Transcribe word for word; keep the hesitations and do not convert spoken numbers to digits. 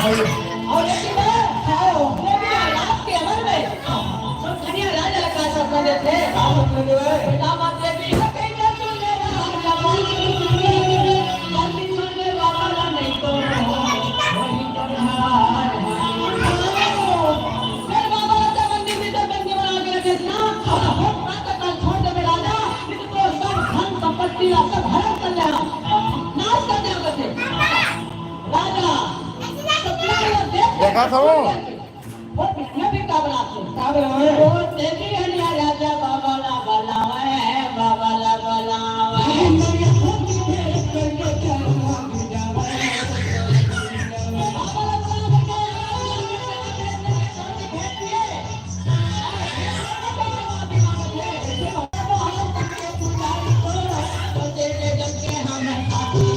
अउ लेकिन मैं, अउ, वो भी रात के अमर में, तो खनिया राजा का सपना देथे। का सपना देवे? बेटा मत देवी, कहीं ना सुन ले, जल्दी सुन ले, बाबा ना नहीं तो, वही तो हार है। फिर बाबा राजा मंदिर में तो बंदी बना के रखे ना, अब हो प्रातः काल छोड़ देवे राजा, नहीं तो सब धन संपत्ति आपका भरण कर लेगा, नाश कर देगा। राजा, तो क्या हुआ? देख, देखा था वो। वो कितने भी का बना के, का बना है? वो तेजी है या राजा बाबा ला बलावे, बाबा ला बलावे। बाबा ला बलावे।